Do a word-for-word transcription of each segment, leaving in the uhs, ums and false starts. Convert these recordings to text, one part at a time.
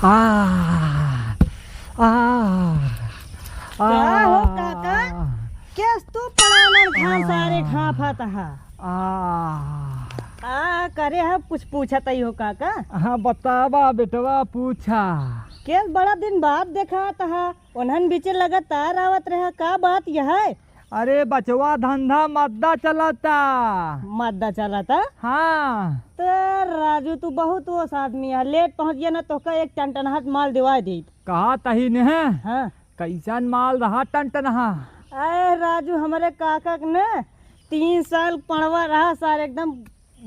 आ, आ, का हो आ, काका? केस तू पड़ानन खान सारे आ, खाफत हा? आ। आ, करे हा, कुछ पूछत ही हो काका? हाँ, बतावा बेटवा, पूछा। केस बड़ा दिन बाद देखात हा, ओन्हन बीचे लगातार आवत रहा, का बात यह है? अरे बचवा, धंधा मद्दा चलता। मद्दा चलता? हाँ। तो राजू, तू बहुत ओस आदमी है, लेट पहुँच गया ना, तोहका एक टनटनहट माल दिवाई देइत। कहा तही ने है? हाँ। कैसन माल रहा टनटनहा? अरे राजू, हमरे काका के ने तीन साल पड़वा रहा सार, एकदम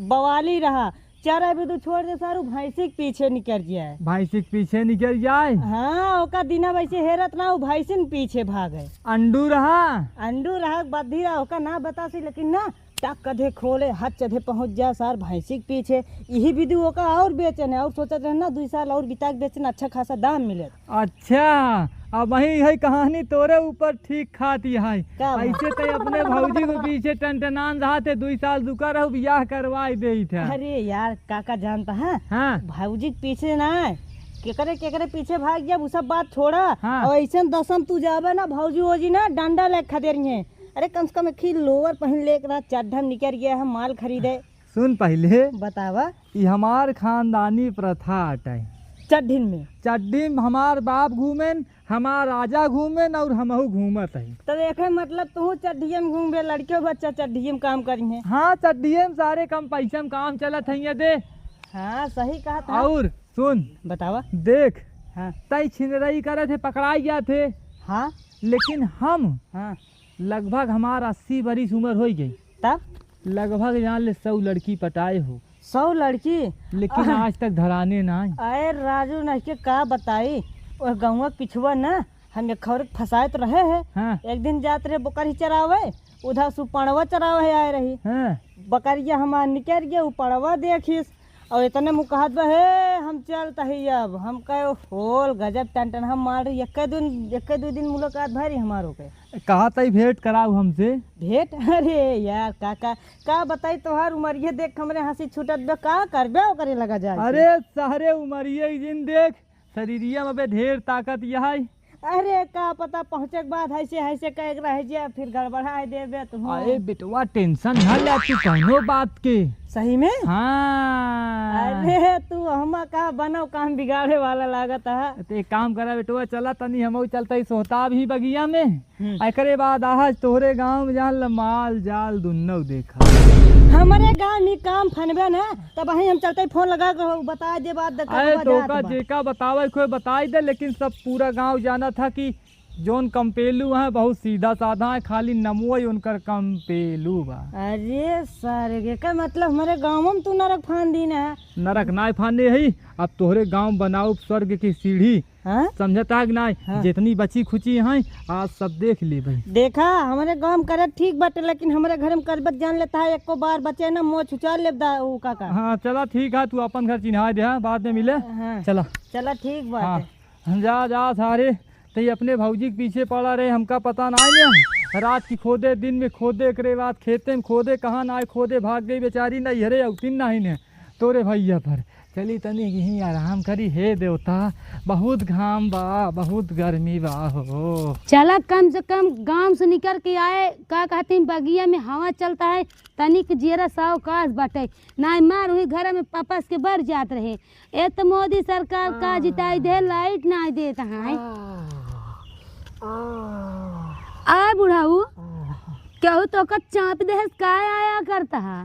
बवाली रहा। चरा भी तू छोड़ दे सारू, भैंसी के पीछे निकर जाए। भैंसी के पीछे निकर जाए? हाँ, ओका दिना वैसे हेरत ना, उ भैंसिन पीछे भागे। अंडू रहा? अंडू रहा, बद्धी रहा, ओका ना बतासी, लेकिन ना, टक कधे खोले, हाथ चधे पहुँच जाए सार भैंसी के पीछे। यही विधि ओका और बेचन है, और सोचत रहे ना, दुई साल और बिता के बेचन, अच्छा खासा दाम मिले। अच्छा, अब वही है कहानी तोरे ऊपर ठीक खाती है। का बात? ऐसे तो अपने भौजी के पीछे टनटनान रहा थे, दुई साल रुका रहो, बियाह करवाई देइत है। अरे यार, काका जानता है? हाँ। भौजी के पीछे ना, केकरे केकरे पीछे भाग जाब, उ सब बात छोड़ा। हाँ। और ऐसन दसम तू जाबे ना, भौजी ओजी ना डंडा लेके खदेरी हैं। अरे कम से कम एक ही लोअर पहन लेके रहा, चड्ढा में निकर गया है माल खरीदे। सुन पहिले। बतावा। ई हमार खानदानी प्रथा अटै। चड्ढिन में? चड्ढी में हमार बाप घूमेन, हमार राजा घूमेन और हमहू घूमत हई। तब एके मतलब तू चड्ढिये में घूमबे, लड़कियों बच्चा चड्ढिये में काम करिहें। हाँ, चड्ढिये में सारे कम पैसा में काम चलत है ये दे। हाँ, सही कहा था। और सुन। बतावा। देख। हाँ। तई छिनरई करे थे, पकड़ाई गया थे। हाँ। लेकिन हम हाँ। लगभग हमार अस्सी बरिस उम्र होइ गई। तब? लगभग जान ले सौ लड़की पटाए हो। सौ लड़की? लेकिन आज तक धराने ना आई। अरे राजू, नहीं के का बताई, ओह गौवा के पिछुआ ना हम एक खौर के फंसाए तो रहे हैं। हाँ। एक दिन जात रहे बकरी चरावे, उधर सुपड़वा चरावे आए रही। हाँ। बकरिया हमार निकर गया, उ पड़वा देखिस, और इतने मुँह कहत बा, "हे, हम चलत हई अब।" हम कहे, "होल गजब टनटन हम मार रही, एक्के दिन, एक्के दो दिन मुलाकात भरी हमारो के।" कहा तई भेंट कराऊ हमसे। भेंट? अरे यार, का, का, का बताई, तोहार उमरिये देख हमरे हँसी छूटत बा, का करबे ओकरे लगा जाए के? अरे, सहरे उमरिये जिन देख, शरीरिया में बे ढेर ताकत यहै। अरे का पता पहुँचे के बाद हैसे हैसे कह के रह जाए, फिर गड़बड़ाए देबे तू। अरे बेटवा tension ना ले तू कौनो बात के। सही में? हाँ। अरे तू हमा का बनौ काम बिगाड़े वाला लागत है। तो एक काम करा बेटवा, चला तनी हमहू चलता ही सोहताब ही बगिया में। हम्म। एकरे बाद आज तोहरे गाँव में जान ल माल जाल दुन्नौ देखा। हमरे गाँव में काम फनबे ना, तब वहीं हम चलते ही फोन लगा के बता दे बात। अरे तोका जेका बतावे कोई बताई दे, लेकिन सब पूरा गाँव जाना था कि जौन कंपेलू हैं बहुत सीधा साधा हैं, खाली नमुआ ही उनकर कंपेलू बा। अरे सारे के का मतलब हमरे गाँव में तू नरक फान दीन है? नरक नाय फाने है, अब तोहरे गाँव बनाउब स्वर्ग की सीढ़ी। हाँ? समझता है कि नाय? हाँ। जितनी बची खुची हैं, आज सब देख लेबे। देखा, हमरे गाँव में करत ठीक बाटे, लेकिन हमरे घर में करबत जान लेता है, एको बार बचे ना, मोछ उछाल लेब दा, ऊ काका। हाँ, चला ठीक है, तू अपन घर चिन्हा दे, हाँ, बाद में मिले। हाँ। चला। चला ठीक बाटे। हाँ, हम जा, जा सारे, तई अपने भौजी के पीछे पड़ा रहे, हमका पता नाय ने। रात की खोदे, दिन में खोदे, एकरे बाद खेते में खोदे, कहाँ नाय खोदे, भाग गई बेचारी, नैहरे अउतिन नाय ने। तोरे भैया पर चली तनी यहीं आराम करी। हे देवता, बहुत घाम बा, बहुत गर्मी बा हो। चला, कम से कम गाँव से निकर के आए, का कहती, बगिया में हवा चलता है, तनिक जियरा सावकाश बाटे, नाय मार हुई घर में पपस के बढ़ जात रहे। ए त मोदी सरकार का जिताई दे, लाइट नाय देत है। आ बुढ़ाऊ, केहू तोका चाँप देहस का आया करता है?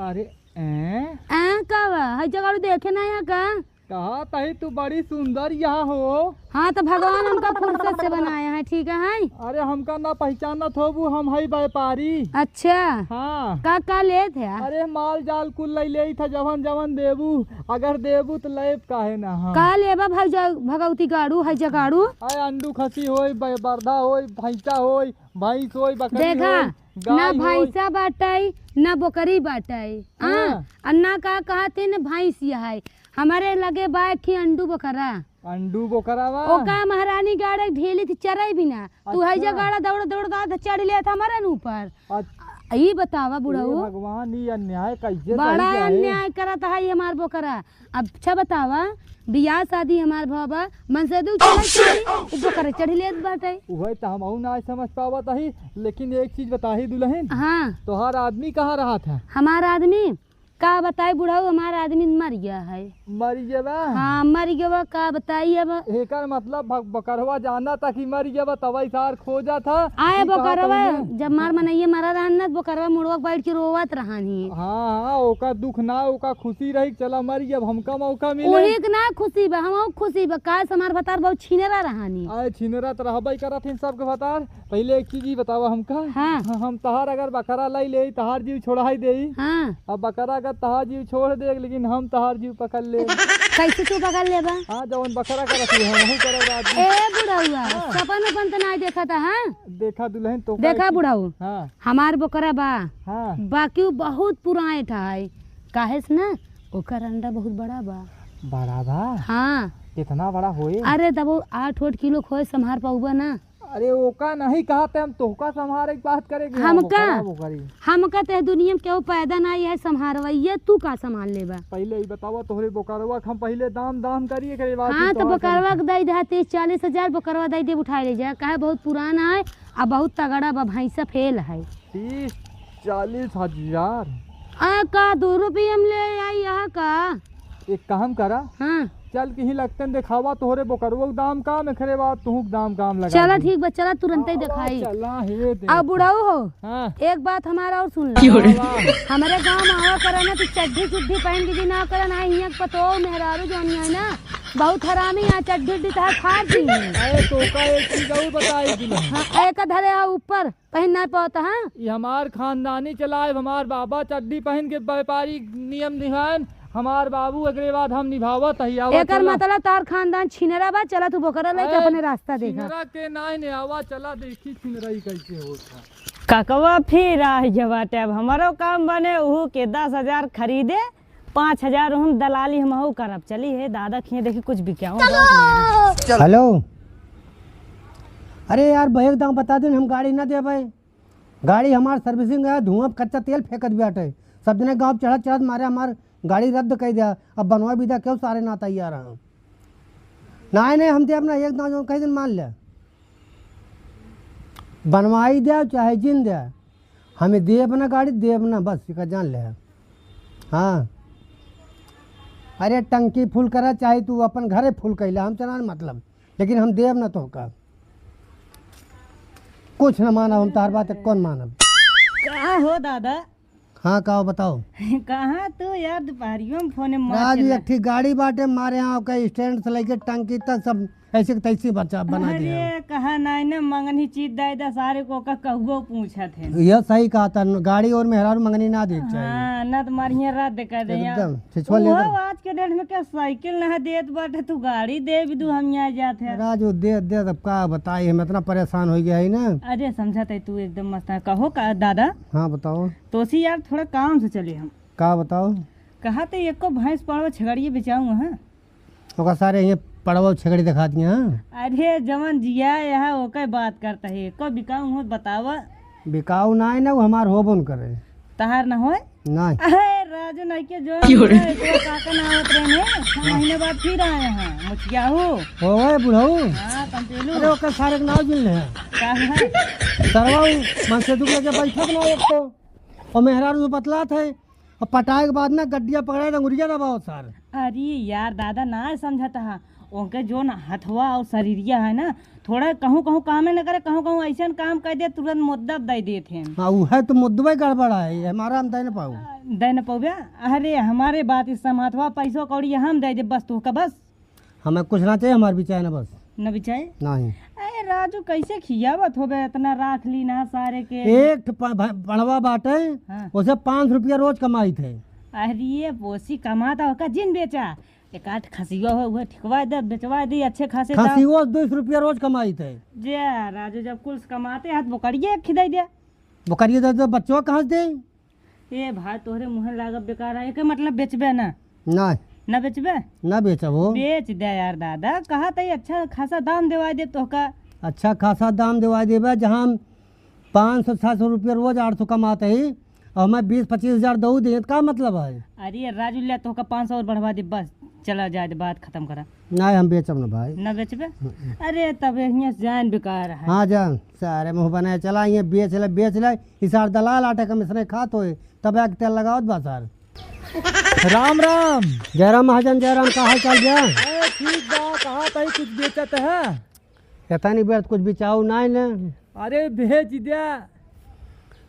अरे, ऐं? ऐं का बा? हई जगाड़ू देखे ना आया का? कहा तही तू बड़ी सुंदर यहाँ हो। हाँ, तो भगवान हमका फुर्सत से बनाया है, ठीक है? अरे, हमका ना पहचानत होबू, हम हई व्यापारी। अच्छा। हाँ। का, का लेत है? अरे, माल जाल कुल ले लेत है, जवन जवन देबू, अगर देबू तो लेब, काहे ना हम। का लेबा भग-, भगवती गाड़ू, हई जगाड़ू? अरे, अंडू खसी होई, ब-, बरधा होई, भैंसा होई, भैंस होई, बकरी देखा, होई, ना गाय होई। भैंसा बाटई, ना बकरी बाटई। हाँ, हाँ। आ ना का कहत है ना भैंस यह है। हमारे लगे बा एक ठे अंडू बोकरा। अंडू बोकरा बा? ओका महारानी गाड़े ढेली थी चरई भी ना। तू है अच्छा। जगाड़ा दौड़ दौड़ दा चढ़ लेत हमारे न ऊपर। अच्छा। ई बतावा बुढ़ऊ। हे भगवान, ई अन्याय कैसे बड़ा सही जाए? अन्याय करत है ई हमार बोकरा। अब अच्छा बतावा, बियाह शादी हमार भवा, मनसेधू चला के आई, उ बोकरा चढ़ लेत बाटे। उहे त हमहू ना समझ पावत हई, लेकिन एक चीज बताही दुलहिन। हाँ। तोहार आदमी कहाँ रहत है? हमार आदमी का बताई बुढ़ऊ, हमार आदमी मर गया है। मर गया बा? हाँ, मर गया बा, का बताई अब। एकर मतलब ब-, बकरवा जानत ह कि मर गया बा, तबई सार खोजत ह। आए कि कहाँ बकरवा, तउने? जब मार मनइया मरा रहन न, बकरवा मुड़वा बैठ के रोवत रहन ही। हाँ, हाँ, ओका दुख ना, ओका खुशी रही, चला मर गया, अब हमका मौका मिले। ओही के ना खुशी बा, हमहू खुशी बा, काहे से हमार भतार बहुत छिनरा रहनी। आए छिनरा त रहबई करत हिन सबके भतार। पहिले एक चीज ई बतावा हमका। हाँ। ह-, हम तहार अगर बकरा लाई लेई, तहार जीव छोड़ाई देई। हाँ। अब बकरा अगर तहार जीव छोड़ दे, लेकिन हम तहार जीव पकड़ ले। कैसे तू पकड़ लेबा? हाँ, जवन बकरा करत ही, हमहू करब रात दिन। ए बुढ़उआ, हाँ। सपन उपन त नाई देखत ह, हाँ? देखा दुलहिन तो देखा कैसे? बुढ़ऊ, हाँ। हमार बकरा बा, हाँ। बाकी उ बहुत पुराइट है, काहे से ना ओकर अंडा बहुत बड़ा बा। बड़ा बा? हाँ। कितना बड़ा होए? अरे तब उ आठ ओठ किलो खोए संभार पाउबा ना। अरे ओका नहीं कहत है, हम तोहका संभारे के बात करे के हमका? हम ओकरा, ओकरी। हमका ते दुनिया में केहू पैदा ना है संभारवैया, तू का संभाल लेबा? पहिले ई बतावा तोहरे बोकरवा के हम पहिले दाम दाम करिए, एकरे बाद हाँ, तू तो तोहरा बोकरवा संभार। के दई दे तीस चालीस हजार, बोकरवा दई दे उठाए ले जा, काहे बहुत पुराना है आ बहुत तगड़ा बा, भैंसा फेल है। तीस चालीस हजार? आ का दो रुपये हम ले आई यहाँ का? एक काम करा, हाँ। चल के ही लगतन देखावा तोहरे बोकरवो के दाम का, एकरे बाद तुहू के दाम काम लगा चला दी। ठीक बा, चला तुरंतै आवा, देखाई। चला हे दे। अब बुढ़ऊ हो, हाँ। एक बात हमारा और सुन लो। क्यों रे? हमरे गाँव में आवा करा ना तो चड्ढी चुड्ढी पहन के जी ना करा ना, हियाँ के पतो मेहरारू जौन है ना, बहुत हरामी है, चड्ढी उड्ढी तहार फाड़ दी। अरे तो का एक चीज और बताई दी। हाँ, एक धरे है ऊपर। पहिन ना पावत, हाँ? ई हमार खानदानी चलाए, हमार बाबा चड्डी पहिन के व्यापारी नियम निभाएन, हमार बाबू एकरे बाद हम निभावत हई, आवत एकर चला। मतलब तार खानदान छिनरा बा, चला तू बोकरा लेके ए, अपने रास्ता देखा। छिनरा के नाई ने आवा, चला देखी छिनरा ई कैसे होत है। ककवा फिर आ गया बाटे, अब हमरो काम बने, उहू के दस हजार खरीदे, पाँच हजार हम दलाली हमहू करब। चली हे दादा खिए देखी कुछ बिकाऊ। हेलो, अरे यार, भैया के दाम बता देन, हम गाड़ी ना देबै। गाड़ी हमार servicing है, धुआं कच्चा तेल फेंकत बाटे। सब जने गाँव चढ़त चढ़त मारे हमार गाड़ी रद्द कर दिया। अब बनवा भी द्या, क्यों सारे ना तैयार हैं। नाहीं, नाहीं, हम देब ना, एक दाम जौन कह दिन मान ले। बनवाई द्या चाहे जिन द्या, हमें देब ना गाड़ी, देब ना, बस एका जान ले। हाँ, अरे टंकी full करा, चाहे तू अपन घरे full कैला, हम चला मतलब, लेकिन हम देब ना तोहका। कुछ ना मानब हम तोहार बात, कौन मानब? का हो दादा? हाँ, का हो बताओ? कहाँ तू यार, दुपहरियो में फोने मार राजू, चला। एक ठी गाड़ी बाटे, मारे यहाँ ओके stand से लेके टंकी तक सब ऐसे के तैसे बचा, बना दिया। अरे, कहा नाई ना, मंगनी चीज दे दे, सारे को का कहुओ पूछत है। यह सही कहा था, गाड़ी और मेहरारू मंगनी ना दे चाहिए। हाँ, ना तो मारिए रात देखा दे यार। एकदम, छिछुआ ले उहो दे। आज के date में क्या साइकिल ना देत बाटे, तू गाड़ी दे भी दू, हम यहाँ जात है। राजू, दे, दे, अब का बताई, हम इतना परेशान हो गया है ना। अरे, समझत है तू एकदम मस्त है। कहो का दादा? हाँ, बताओ। तोसी यार, थोड़ा काम से चले हम। का बताओ? कहा तो एको भैंस पाड़वा छगड़िए बेचाऊँ, हाँ? ओका सारे ये पड़वा छेकड़ी दिखा दिया, हाँ? अरे जवन जिया यहाँ ओके बात करता है, को बिकाऊ हो बतावा। बिकाऊ ना है ना, वो हमार होबो न करे। तहार ना होए? नहीं। अरे राजू नहीं के जो क्यों रे? है, तो काका ना आवत रहे ने, छह महीने बाद फिर आए हैं, मुखिया हो। होए बुढ़ऊ। हाँ, कंपेलू। अरे ओकर सारे के नाव जिन ले। का है? सरवा उ मन से दुख लगे बैठक ना एक तो। और मेहरारू से बतलात है, अब पटाए के बाद ना गड्डिया पकड़ाए त अंगुरिया दबाओ सार। अरे यार दादा ना समझत हा, ओके जो ना हथवा और शरीरिया है ना, थोड़ा कहूँ कहूँ कामे न करे, कहूँ कहूँ ऐसन काम कर दे, तुरंत मुद्दा दे देत हैं। हाँ, उहे तो मुद्दवे गड़बड़ है, ये हमारा हम दे न पाऊ। दे न पाऊबे? अरे हमारे बात इस समातवा, पैसो कौड़ी हम दे दे बस तोहका बस। हमें कुछ ना चाहिए, हमार बिचाए ना बस। न बिचाए? नहीं। अरे राजू, कैसे खियावत होबे, इतना राख ली ना सारे के। एक ठ-, प-, भ-, पड़वा बाटे, हाँ। उसे पाँच सौ रुपया रोज कमाई थे। अरे ये पोसी कमाता होका जिन बेचा, एक आठ खसियो हो, उहे ठिकवा दे, बेचवा दे, अच्छे खासे दाम। खसियो दो सौ रुपया रोज कमाई थे। जे राजू, जब कुल कमाते हैं, तो बोकरिए खिदाई दे। बोकरिए दे, तो बच्चों कहाँ से दे? ए भाई, तोहरे मुँहे लागब बेकार है, एके मतलब बेचबे ना? ना। ना बेचबे? ना बेचब हो। बेच दे यार दादा, कहा तई अच्छा खासा दाम देवाई दे तोहका। अच्छा खासा दाम देवाई देबे, जहाँ हम पाँच सौ छह सौ रुपया रोज आठ सौ कमात ही, अउर मैं बीस पच्चीस हजार दऊ दे, त का मतलब है? अरे राजू, ले तोहका पाँच सौ और बढ़वा दे, बस चला जाए दे, बात खतम करा। नहीं, हम बेचब ना भाई। ना बेचबे? हम्म। अरे तब हियाँ से जान बेकार है। हाँ जान, सारे मुँह बनाए चला, ये बेच ले, बेच ले, ई सार दलाल आटे कमीशन खात होए, तब आके तेल लगावत बा सार। राम राम। जयराम महाजन, जयराम, का हाल चाल बा? अरे ठीक बा, कहा तई कुछ बेचत है? एतनी बेर कुछ बिचाऊ नाई न। अरे भेज द्या।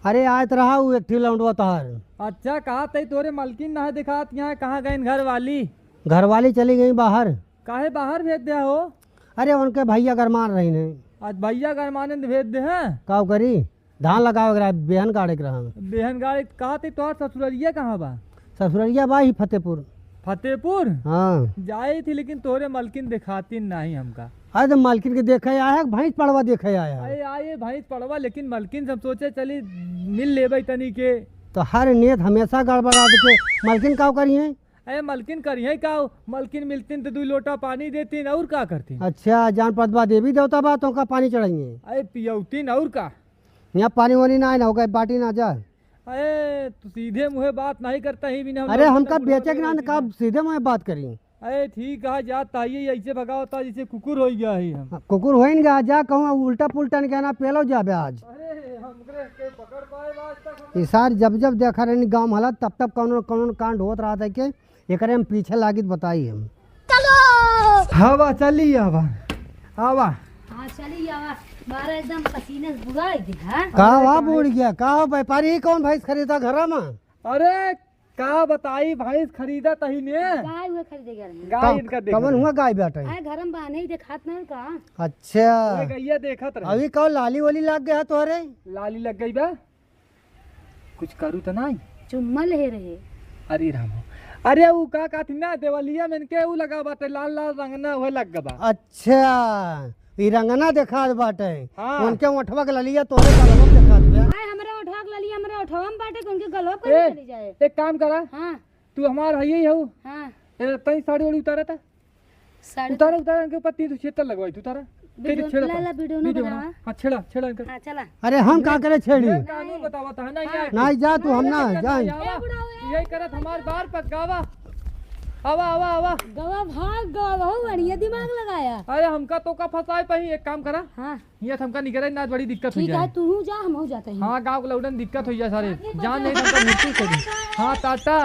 अरे आयत रहा उ एक ठी लौंडवा तोहार। अच्छा, कहा तई तोरे मलकिन नाहीं देखात यहाँ, कहाँ गइन घर वाली? घर वाली चली गई बाहर। काहे बाहर भेज द्या हो? अरे उनके भइया गरमान रही ने। आज भइया गरमाने न भेज दे हैं? काउ करी? धान लगावे के रहा, बेहन गाड़े के रहा। बेहन गाड़े, कहा तई तोहार ससुररिया कहाँ बा? ससुररिया बा ही फतेहपुर। फतेहपुर? हाँ। जाई थी, लेकिन तोरे मलकिन देखाती नाहीं हमका। अरे तो मलकिन के देखे आया है, भैंस पड़वा देखे आया है। अरे आए भैंस पड़वा, लेकिन मलकिन से हम सोचे चली मिल लेबे तनी के। तो हर नेत हमेशा गड़बड़ा के मलकिन काउ करी है? अरे मलकिन करी है काउ? मलकिन मिलतीन तो दुइ लोटा पानी देतीन, और का करतीन? अच्छा, जान पत बा देवी देवता बा, तोहका पानी चढ़ाई है। अरे पियौतीन, और का? यहाँ पानी वानी ना आए ना, हो गए बाटी ना जा। अरे, तू सीधे मुँहे बात नहीं करता ही बिना हम अरे, लोग हमका तो बुरा बेचे के ना, लगे का ना। सीधे मुँहे बात करी। अरे, ठीक है, जा ताइये ऐसे भगावता जैसे कुकुर होई गया है हम। हाँ, कुकुर होइन गया, जा कहूँ उल्टा पुल्टा नहीं कहना, पेलो जाबे आज। अरे, हमरे के पकड़ पाए आज तक हम। ई सार जब जब देखा रहनी गाँव में हालत, तब तब कौनो कौनो कांड होत रहत है के, एकरे हम पीछे लागित बताई हम। चलो। हवा चली आवा, आवा। हाँ, चली आवा। मारा एकदम पसीने से बुड़ाई दे, हाँ? का अरे, वा काहे? बुड़ गया? का हो व्यापारी, ई कौन भैंस खरीदा घरा में? अरे, का बताई, भैंस खरीदा तही ने। गाय हुए खरीदे गया रहे। गाय का, इनका देख कवन रहे। हुआ गाय बाटे? अरे, घर में बान्हे ही देखात नहीं का? अच्छा। वही गैया देखत रहे। अभी कौन लाली वाली लग गया तोहरे? लाली लग गई बा। कुछ करू त नाई? चुम्मा ले रहे। अरे राम हो। अरे उ का कहती ना, देवलिया में इनके उ लगा बाटे, लाल लाल रंगना, वह लग गबा। अच्छा, ई रंगना देखात बाटे। हाँ। उनके ओठवा के ललिया तोहरे गलवा में देखात बा। आए, हमरा ओठवा के ललिया हमरा ओठवा में बाटे, कि उनके गलवा पे ए, चली जाए। एक काम करा। हाँ। तू हमार हइये हऊ। हाँ। ए, तई साड़ी वाड़ी उतारा था। साड़ी उतारा, उतारा, इनके ऊपर तीन ठो छेतर लगवाई, तू उतारा। वीडियो, कई छेड़ा ला, था। ला, वीडियो ना वीडियो बना। बनावा। हाँ, छेड़ा, छेड़ा इनका। हाँ, चला। अरे, हम का करे छेड़ी? ये कानून बतावा था ना, हाँ। ये। नहीं, जा तू, हम ना, नहीं, जा। नहीं, आवा। ए, बुढ़ा, ए, यही करत हमार बार पक गावा। आवा, आवा, आवा। गवा भाग, गवा बहुत बढ़िया दिमाग लगाया। अरे, हमका तो का फंसाए पही, एक काम करा। हाँ। हियाँ से हमका निकले ना, बड़ी दिक्कत हो ठीक जाए। है, तू हूँ जा, हम हो जाते हैं। हाँ, गाँव के लौटन दिक्कत हो जाए सारे। हाँ, जान नहीं, हमका मृत्यु से भी। हाँ, टाटा।